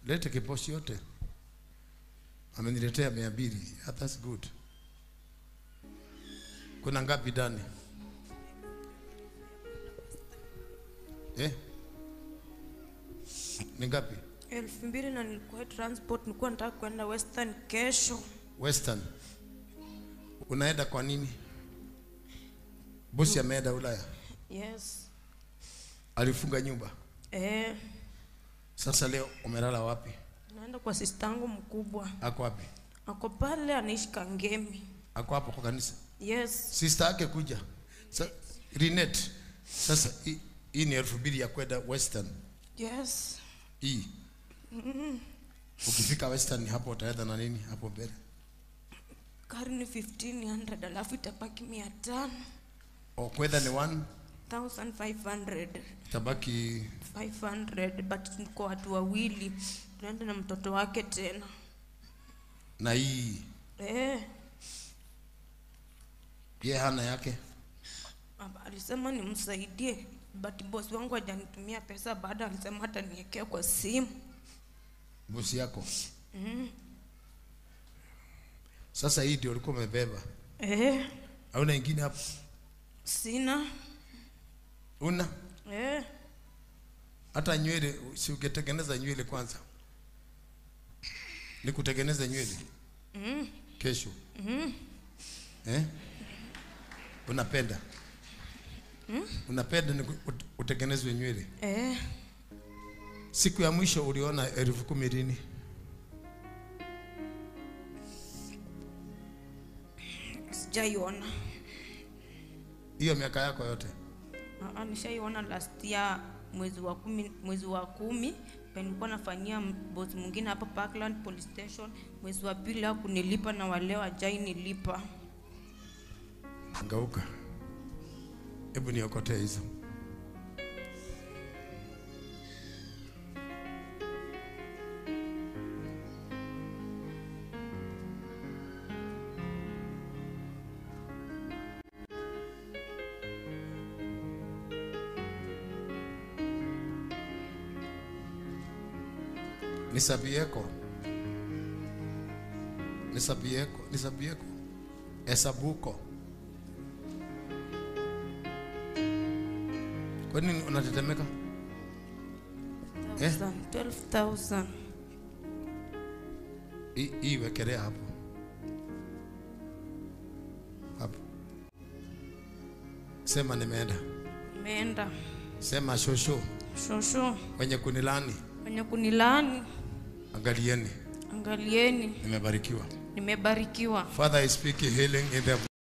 Lete kiposhi yote. Ameniletea 200. That's good. Kuna ngapi ndani? Eh? Ni ngapi? 2000 na nilikuwa transport, nilikuwa nataka kwenda Western kesho. Western. Unaenda kwa nini? Bosi ameenda Ulaya. Yes. Alifunga nyumba. Eh. Sasa leo umelala wapi? Naenda kwa sister yangu mkubwa. Ako wapi? Ako pale anaishi Kangemi. Ako hapo kwa kanisa? Yes. Sister yake kuja. Rinet. Sasa hii ni 2000 ya kwenda Western. Yes. Hii. Ukifika Western hapo utaenda na nini hapo mbele? Gari ni 1500 alafu itabaki 500. O kwenda ni 1500. Itabaki 500, but niko watu wawili. Tunaenda na mtoto wake tena. Na hii. Eh. Yeye hana yake. Alisema nimsaidie, but boss wangu hajanitumia pesa baada alisema hata niwekea kwa simu. Boss yako? Mm. Sasa hii ndio ulikuwa umebeba. Eh. Hauna ingine hapo? Sina. Una? Eh. Hata nywele si ungetengeneza nywele kwanza? Nikutengeneze nywele? Mm. Kesho. Mm. Eh? Unapenda? Mm? Unapenda utengenezwe nywele? Eh. Siku ya mwisho uliona 10,000 lini? Sijaiona. Hiyo miaka yako yote? Nishaiona last year mwezi wa 10 nilikuwa nafanyia boss mwingine hapa Parkland Police Station. Mwezi wa pili hakunilipa na wale hajai nilipa. Ngauka. Hebu niokotee hizo. Nisabieko. Nisabieko, nisabieko. Esabuko. Kwa nini unatetemeka? 12,000. Hii wekelea hapo. Hapo. Sema nimeenda. Nimeenda. Sema shosho. Shosho. Wenye kunilani. Wenye kunilani. Angalieni. Angalieni. Nimebarikiwa. Nimebarikiwa. Father, I speak healing in the